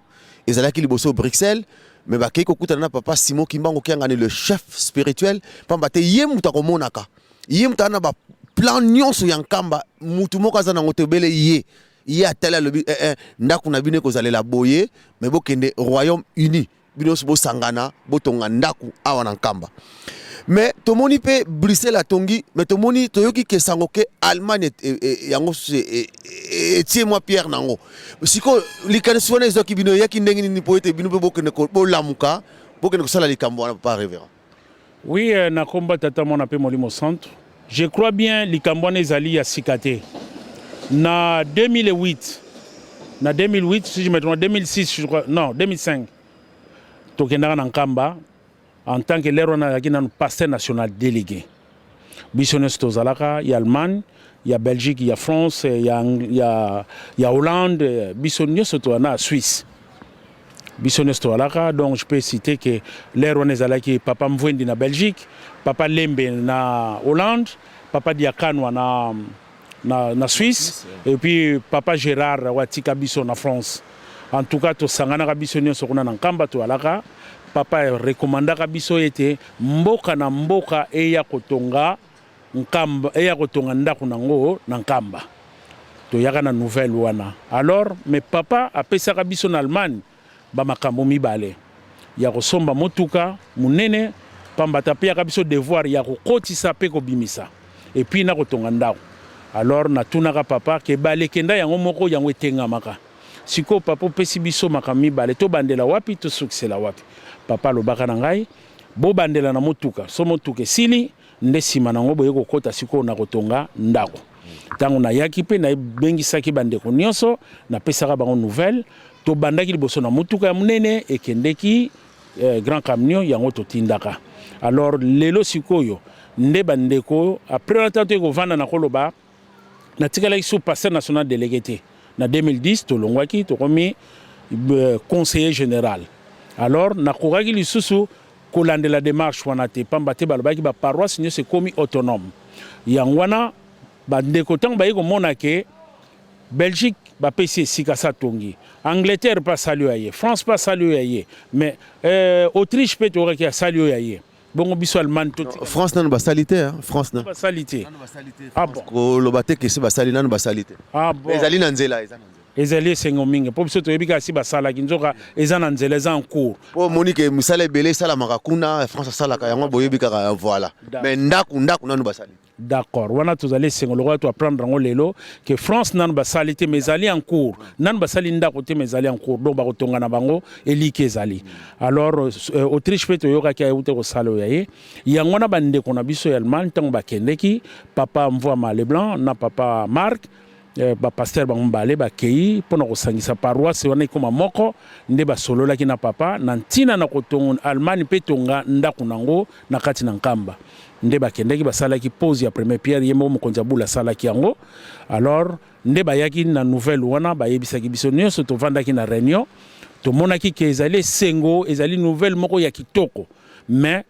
ezalaki liboso Bruxelles, mais bakei kokutana na papa Simon Kimbangu Kiangani, le chef spirituel, pamba te ye moto akomonaka, ye moto aza na baplan nyonso ya Nkamba. Mutu moko aza nango te obele ye. Ye atali, alobi eh, eh, ndako na bino ekozalela boye, mais bokende Royaume Uni, bino nyonso bosangana, botonga ndako awa na Nkamba. Mais tomoni mpe Bruxelles atongi, mais tomoni, toyoki ke sango ke Allemagne yango etie mwa pierre nango. Sikoyo likanisi wana ezwaki bino, eyaki ndenge nini mpo ete bino mpe bokende bolamuka, bokende kosala likambo wana, papa révérend? Oui, na komba Tata, Mwana mpe Molimo Santo. Je crois bien likambo wana ezali ya sika te. Na 2008, na 2008 si je me trompe, 2006 je crois, non, 2005, tokendaka na Nkamba en tant que l'heure wana azalaki nanu pasteur national délégué. Biso nyonso tozalaka, ya Allemagne, ya Belgique, ya France, ya Hollande, biso nyonso toza na Suisse, biso nyonso toalaka. Donc je peux citer que l'heure wana ezalaki papa Mvwendi na Belgique, papa Lembe na Hollande, papa Diakanwa na Suisse et puis papa Gérard watika biso na France. En tout cas tosanganaka biso nyonso kuna na Nkamba, toalaka. Papa rekomandaka biso ete mboka na mboka eya kotonga Nkamba, eya kotonga ndako nango na Nkamba. Toyaka na nouvelle wana. Alors, mais papa apesaka biso na Allemagne bamakambo mibale ya kosomba motuka monene, pamba te apeyaka biso devoir ya kokotisa mpe kobimisa, et puis na kotonga ndako. Alors natunaka papa ke balekenda yango moko yango etengamaka. Sikoyo papa opesi biso makambo mibale, tobandela wapi, tosukisela wapi? Papa alobaka na ngai: bobandela na motuka. So motuka esili, nde nsima nango boye kokɔta sikoyo na kotonga ndako. Ntango nayaki mpe nabengisaki bandeko nyonso, napesaka bango nouvelle. Tobandaki liboso na motuka ya monene ekendeki, grand camion yango totindaka. Alors lelo sikoyo nde bandeko, après wana ntango toyei kovanda na koloba, natikalaki sous pasteur national délégué te. Na 2010 tolongwaki, tokomi conseiller général. Alors nakokaki lisusu kolandela démarche wana te, pamba te balobaki baparoisse nyonso ekomi autonome. Yango wana bandeko ntango baye komona ke Belgique bapesi esika sa tongi, Angleterre mpe asali oyo ya ye, France mpe asali oyo ya ye, mais Autriche mpe toyokaki asali oyo ya ye, bongo biso Allemagne to France nanu basali te, hein? France na basali te. Ah bon. Koloba te kesi basali, nanu basali te. Ah bon. Ezali na nzela, eza na nzela. Ezali esengo mingi mpo biso toyebi kaka si basalaki, nzoka eza na nzela, eza en cours. Po omoni ke misala ebele esalamaka kuna, France asalaka yango, boyebi kaka, voilà. Mais ndako, ndako nanu basali. D'accord, wana tozali esengo lokola to apprendre yango lelo ke France nanu basali te, mais ezali en cours. Nanu basali ndako te, mais ezali en cours, donc bakotonga na bango, eliki ezali. Alors Autriche mpe toyokaki ayeuti kosala oyo ya ye. Yango wana bandeko na biso ya Allemagne, ntango bakendeki, papa Mvwama Leblanc na papa Marc, bapasteur bango mibale bakei mpona kosangisa paroisse wana ekóma moko. Nde basololaki na papa na ntina na kotonga Allemagne mpe tonga ndako nango na kati na Nkamba. Nde bakendaki, basalaki pose ya première pierre, ye moko mokonzi ya bula asalaki yango. Alors nde bayaki na nouvelle wana, bayebisaki biso nyonso, tovandaki na réunion, tomonaki ke ezali esengo, ezali nouvelle moko ya kitoko. Mais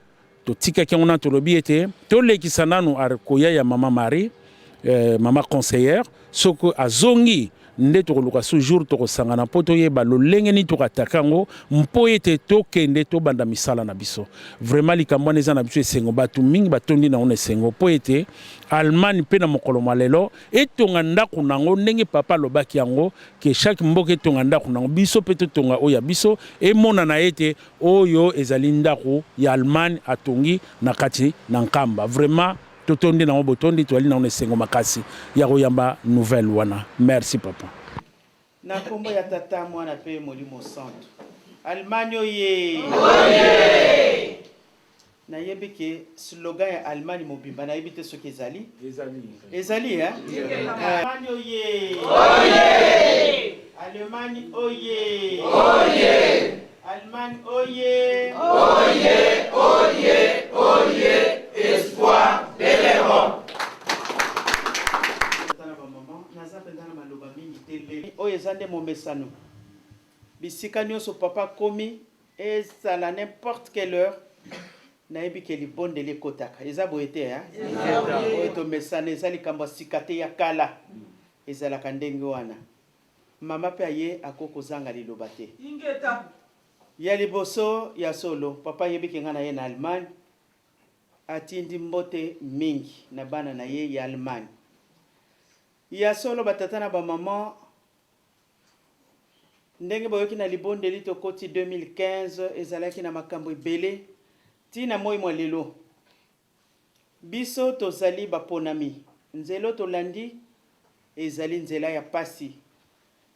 totikaki yango nanu, tolobi ete tolekisa nanu koya ya mama Marie, mama conseillère. Soki azongi nde tokoluka ce jour tokosangana mpo toyeba lolenge nini tokataka yango mpo ete tokende tobanda misala na biso. Vraiment, likambo wana eza na biso esengo, bato mingi batondi nango na esengo mpo ete Allemagne mpe na mokolo mwa lelo etonga ndako nango ndenge papa alobaki yango ke chaque mboka etonga ndako nango. Biso mpe totonga oyo ya biso, emonana ete oyo ezali ndako ya Allemagne atongi na kati na Nkamba. Vraiment, totondi nango botondi, toali nango na esengo makasi ya koyamba nouvelle wana. Merci, papa. Na nkombo ya Tata, Mwana mpe Molimo Santu. Allemagne oye! Nayebi ke slogan ya Allemagne mobimba, nayebi te soki ezali, ezali eh? Allemagne oye! Allemagne oye! Allemagne oye! Oye, oye, oye, espoir de l'Europe. Tata na bamama, naza mpenza na maloba mingi te lelo. Oyo eza nde momesano, bisika nyonso papa akomi, ezala n'importe quelle heure, nayebi ke libondeli ekotaka. Eza boye te? Oyo tomesana, eza likambo ya sika te, ya kala ezalaka ndenge wana. Mama mpe aye, akoki kozanga liloba te. Ya liboso, ya solo, papa ayebiki ngai na ye na Allemagne, atindi mbote mingi na bana na ye ya Allemagne. Ya solo, batata na bamama, ndenge boyoki na libondeli, tokoti 2015, ezalaki na makambo ebele ntina moi mwa lelo. Biso tozali baponami, nzela tolandi ezali nzela ya pasi,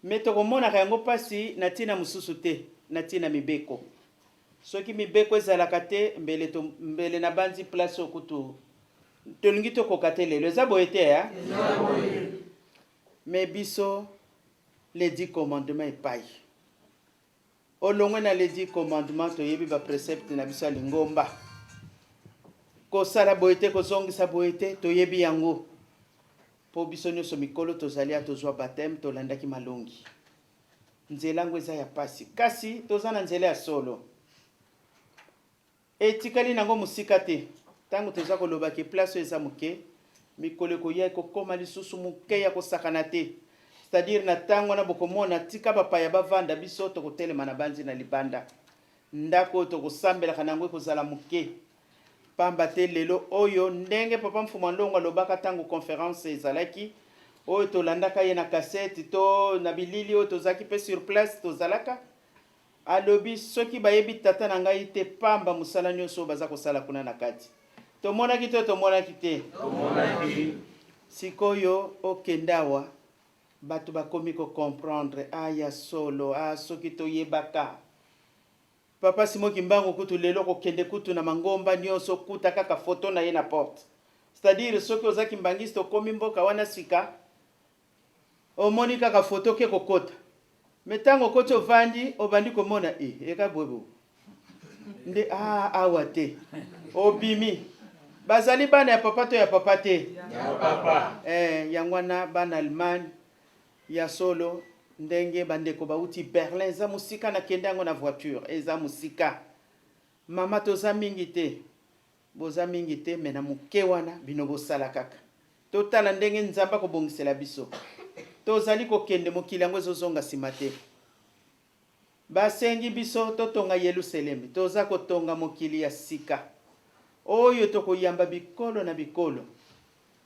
me tokomonaka yango pasi na ntina mosusu te, na ntina mibeko. Soki mibeko ezalaka te, mbele, to, mbele na banzi place oyo kutu tolingi tokoka te lelo. Eza boye te? Me biso, les 10 commandements epai olongwe na les 10 commandements, toyebi baprécepte na biso ya lingomba: kosala boye te, kozongisa boye te. Toyebi yango mpo biso nyonso mikolo tozali ya tozwa baptême, tolandaki malongi. Nzela yango eza ya pasi, kasi toza na nzela ya solo, etikali nango mosika te. Ntango toza koloba ke place oyo eza moke, mikolo ekoya ekokóma lisusu moke ya kosakana te. C'est-à-dire na ntango wana bokomona tika bapaya bavanda, biso tokotelema na banzi na libanda. Ndako oyo tokosambelaka na yango ekozala moke, pamba te lelo oyo, ndenge papa Mfuma Ndongo alobaka ntango conférence ezalaki oyo tolandaka ye na kasete to na bilili oyo tozalaki mpe sur place tozalaka, alobi soki bayebi tata na ngai te, pamba mosala nyonso oyo baza kosala kuna na kati. Tomonaki to tomonaki te? Sikoyo okende awa, bato bakomi kocomprendre aya solo. A soki toyebaka papa Simon Kimbangu kutu, lelo kokende kutu na mangomba nyonso, kuta kaka foto na ye na porte. C'est-à-dire soki oza kimbangiste, okomi mboka wana sika, omoni kaka foto, ke kokota. Me ntango okoti, ovandi, obandi komona e eka boye nde ah, awa te obimi, bazali bana ya papa to ya papa te? Yango wana bana Allemagne, ya solo, ndenge bandeko bauti Berlin, eza mosika, nakende yango na voiture, eza mosika. Mama, toza mingi te, boza mingi te, me na moke wana bino bosala kaka. Totala ndenge Nzambe akobongisela biso. Tozali kokende, mokili yango ezozonga nsima te. Basengi biso totonga Yelusalemi, toza kotonga mokili ya sika oyo tokoyamba bikolo na bikolo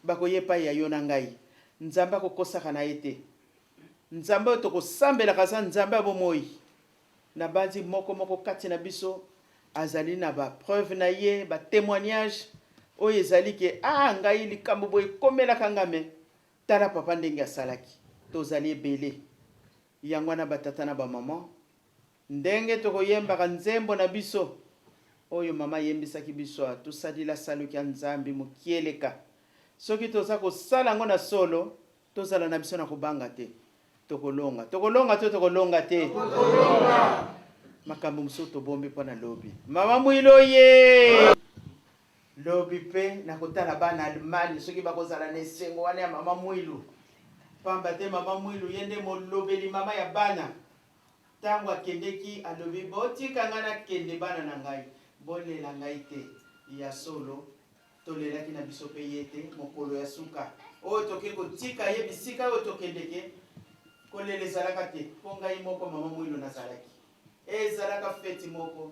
bakoya epai ya yo na ngai. Nzambe akokosaka na ye te. Nzambe oyo tokosambelaka aza Nzambe ya bomoi. Nabanzi moko moko kati na biso azali na ba preuves na ye, ba temoignages oyo ezali ke ah ngai likambo boye ekomelaka nga mais tala papa ndenge asalaki. Tozali ebele. Yango wana ba tata na ba maman, ndenge tokoyembaka nzembo na biso oyo mama ayembisaki biso a tusadila salukia Nzambi mukieleka, soki toza kosala yango na solo, Tozala na biso na kobanga te. Tokolonga. Tokolonga to tokolonga te? Tokolonga. Makambo mosusu tobombi mpo na lobi. Mama Mwilo ye! Lobi mpe nakotala bana Allemagne soki bakozala na esengo wana ya Mama Mwilu. Pamba te Mama Mwilu ye nde molobeli mama ya bana. Tango akendeki alobi botika ngai nakende bana na ngai bolela ngai te. Ya solo Tolelaki na biso pe ye te mokolo ya suka oyo toke kotika ye bisika oyo tokendeke kolela ezalaka te po ngai moko mama Muilu nazalaki ezalaka feti moko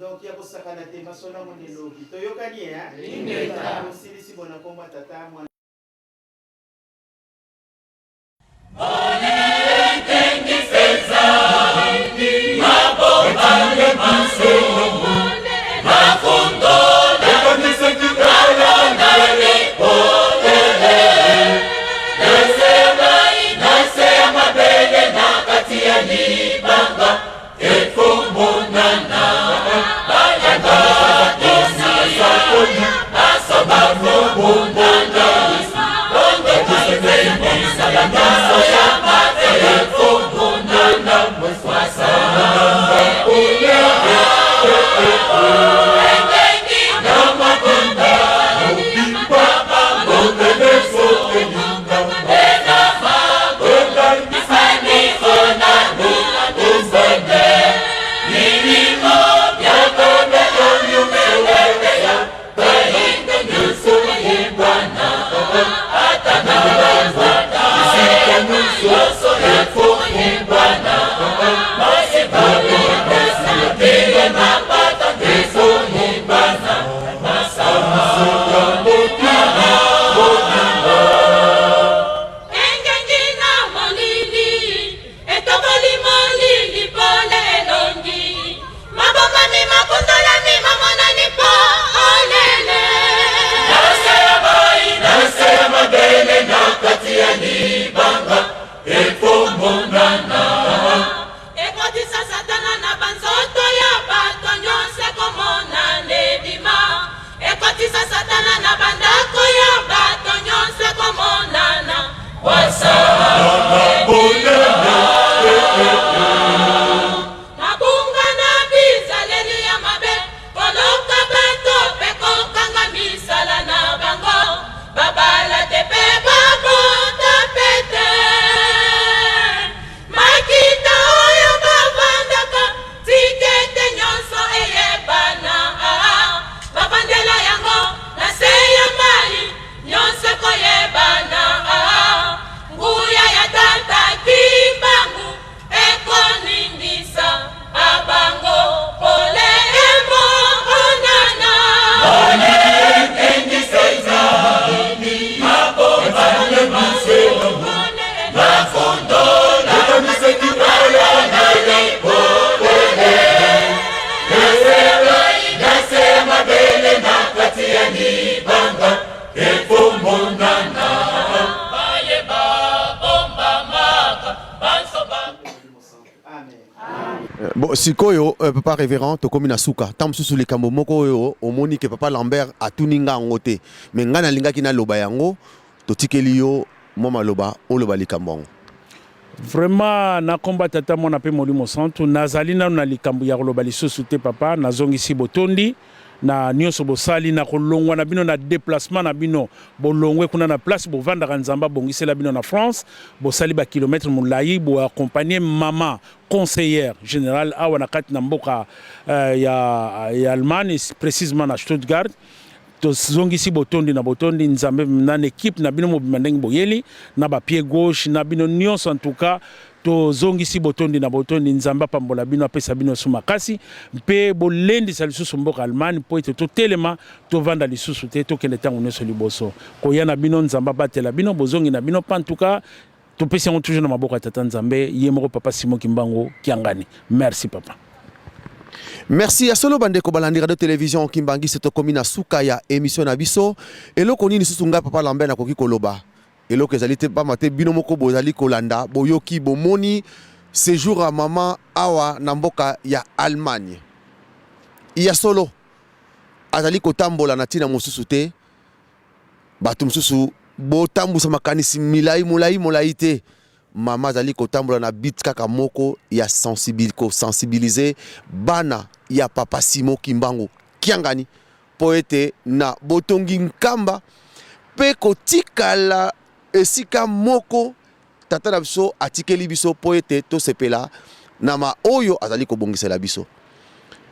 donc ya kosakana te masolo yango nde lobi toyokani hein tosilisi bona kombo ya tata mwana Bon, sikoyo euh, papa révérend tokomi na suka ntango mosusu likambo moko oyo omoni ke papa Lambert atuni nga yango te me ngai nalingaki naloba yango totikeli yo mwa maloba oloba likambo yango. Vraiment na komba tata mwana pe molimo santu nazali nanu na likambo ya koloba lisusu te papa nazongisi botondi na nionso bosali na kolongwa na bino na deplacement na bino bolongwe kuna na place bovandaka Nzambe abongisela bino na France bosali ba kilomètre molayi bo accompagner mama conseillère generale awa na kati na mboka euh, ya, ya Allemagne precisement na Stuttgart tozongisi botondi na botondi Nzambe na equipe na bino mobimba ndenge boyeli na ba pied gauche na bino nionso en tout cas tozongisi botondi na botondi Nzambe apambola bino apesa bino su makasi mpe bolendisa lisusu mboka Allemagne mpo ete totelema tovanda lisusu te tokende ntango nyonso liboso koya na bino Nzambe abatela bino bozongi na bino mpe en tout cas. Topesi yango toujours na maboko ya Tata Nzambe ye moko Papa Simon Kimbangu Kiangani. Merci papa. Merci ya solo bandeko balandi radio television Kimbanguiste, tokomi na suka ya émission na biso. Eloko nini susu ngai Papa Lambert nakoki koloba? Eloko ezali te, pamba te bino moko bozali kolanda, boyoki, bomoni séjour ya mama awa na mboka ya Allemagne. Ya solo azali kotambola na ntina mosusu te. Bato mosusu botambusa makanisi milai molai molai te. Mama azali kotambola na but kaka moko ya kosensibiliser bana ya Papa Simon Kimbangu Kiangani mpo ete na botongi Nkamba mpe kotikala esika moko tata na biso atikeli biso mpo ete tosepela na ma oyo azali kobongisela biso.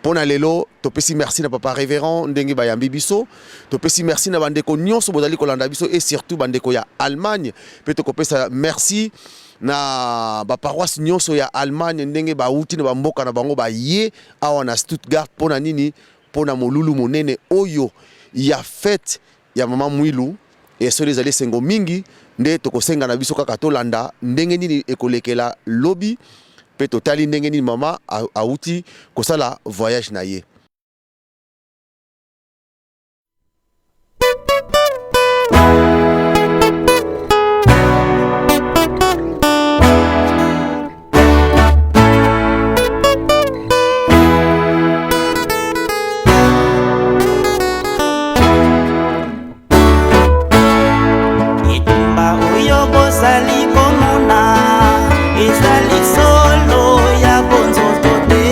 Mpo na lelo topesi merci na papa révérend ndenge bayambi biso, topesi merci na bandeko nyonso bozali kolanda biso et surtout bandeko ya Allemagne, mpe tokopesa merci na baparoisse nyonso ya Allemagne ndenge bauti na bamboka na bango baye awa na Stuttgart. Mpo na nini? Mpo na molulu monene oyo ya fête ya mama Mwilu. Esolo ezali esengo mingi, nde tokosenga na biso kaka tolanda ndenge nini ekolekela lobi, mpe totali ndenge nini mama awuti kosala voyage na ye. Etumba oyo bozali komona ezali solo ya bonzoto te.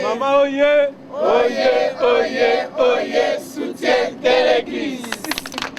Mama oye, oye, oye, oye, soutien de l'église.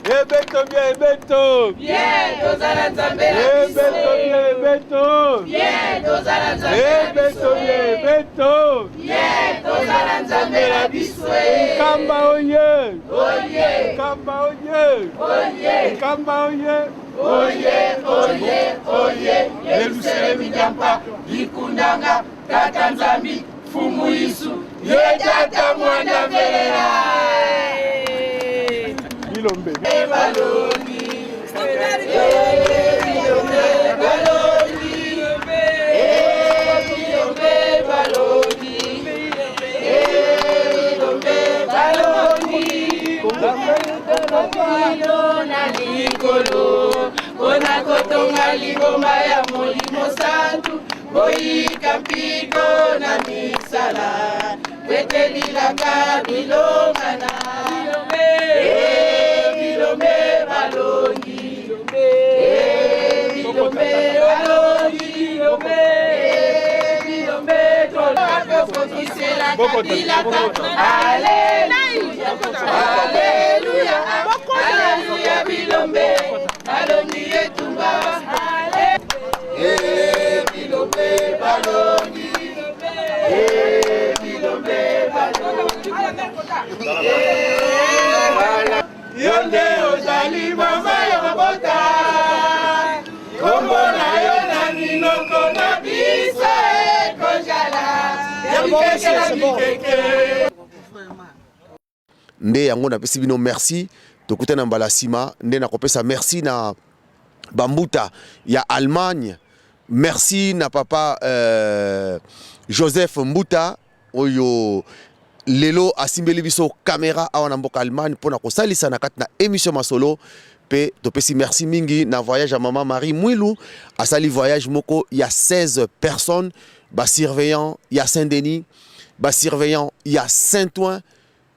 Ebeto bien, ebeto. Bien, tozala nzambe na biso. Ebeto bien, ebeto. Bien, tozala nzambe na biso. Ebeto bien, ebeto. Bien, tozala nzambe na biso. Nkamba oye. Oye. Nkamba oye. Oye. Nkamba oye. Oye, oye, oye. Yerusalemi diampa, likundanga, tata nzambi, fumu isu, ye tata mwana mvelela. Bilombe. Balongi. Bilombe, balongi. Bilombe, balongi. Bilombe, balongi. Na likolo mpona kotonga lingomba ya Molimo Santu, boyika mpiko na misala pwete bilaka bilongana. Bilombe balongi, bilombe balongi, bilombe tokokiselaka bilaka. Aleluya, aleluya, aleluya, bilombe balongi etumba. Bilombe balongi, bilombe balongi. Yo nde ozali mama ya mabota, kombo na yo na minoko na biso ekozala ya bikeke na bikeke. Nde yango napesi bino merci, tokutana na mbala nsima. Nde nakopesa merci na bambuta ya Allemagne, merci na papa Joseph Mbuta oyo lelo asimbeli biso kamera awa na mboka Allemagne mpona kosalisa na kati na émission Masolo. Mpe topesi merci mingi na voyage ya mama Marie Mwilu, asali voyage moko ya 16 personnes, basurveillant ya Saint-Denis, basurveillant ya Saint-Ouen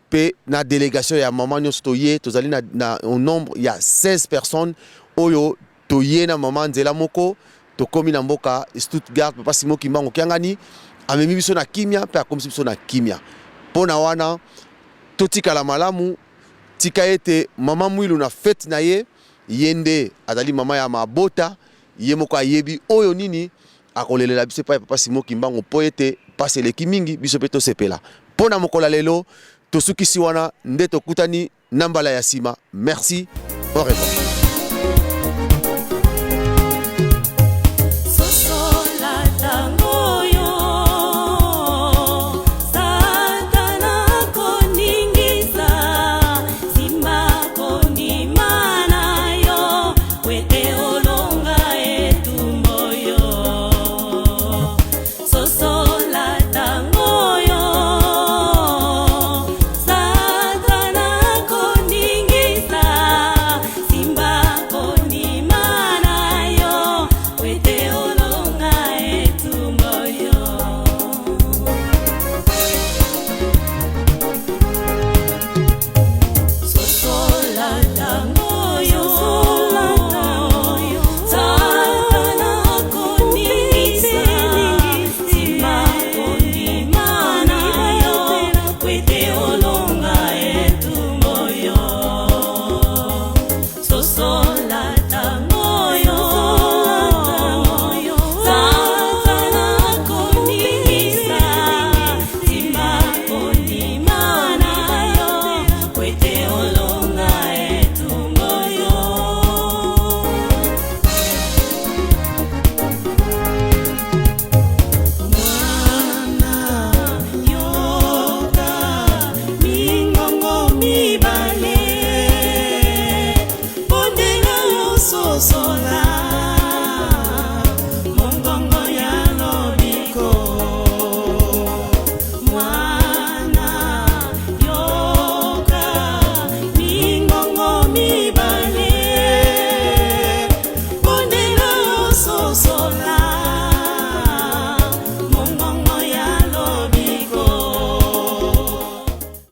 mpe na délégation ya mama nyonso. Toye, tozali na au nombre ya 16 personnes oyo toye na mama nzela moko. Tokomi na mboka Stuttgart. Papa Simon Kimbangu Kiangani amemi biso na kimia mpe akomisi biso na kimia. Mpo na wana totikala malamu. Tika ete mama Mwilu na fête na ye, ye nde azali mama ya mabota, ye moko ayebi oyo nini akolelela biso epai ya papa Simon Kimbangu, mpo ete pasi eleki mingi, biso mpe tosepela. Mpo na mokolo ya lelo tosukisi wana, nde tokutani na mbala ya nsima. Merci, au revoir.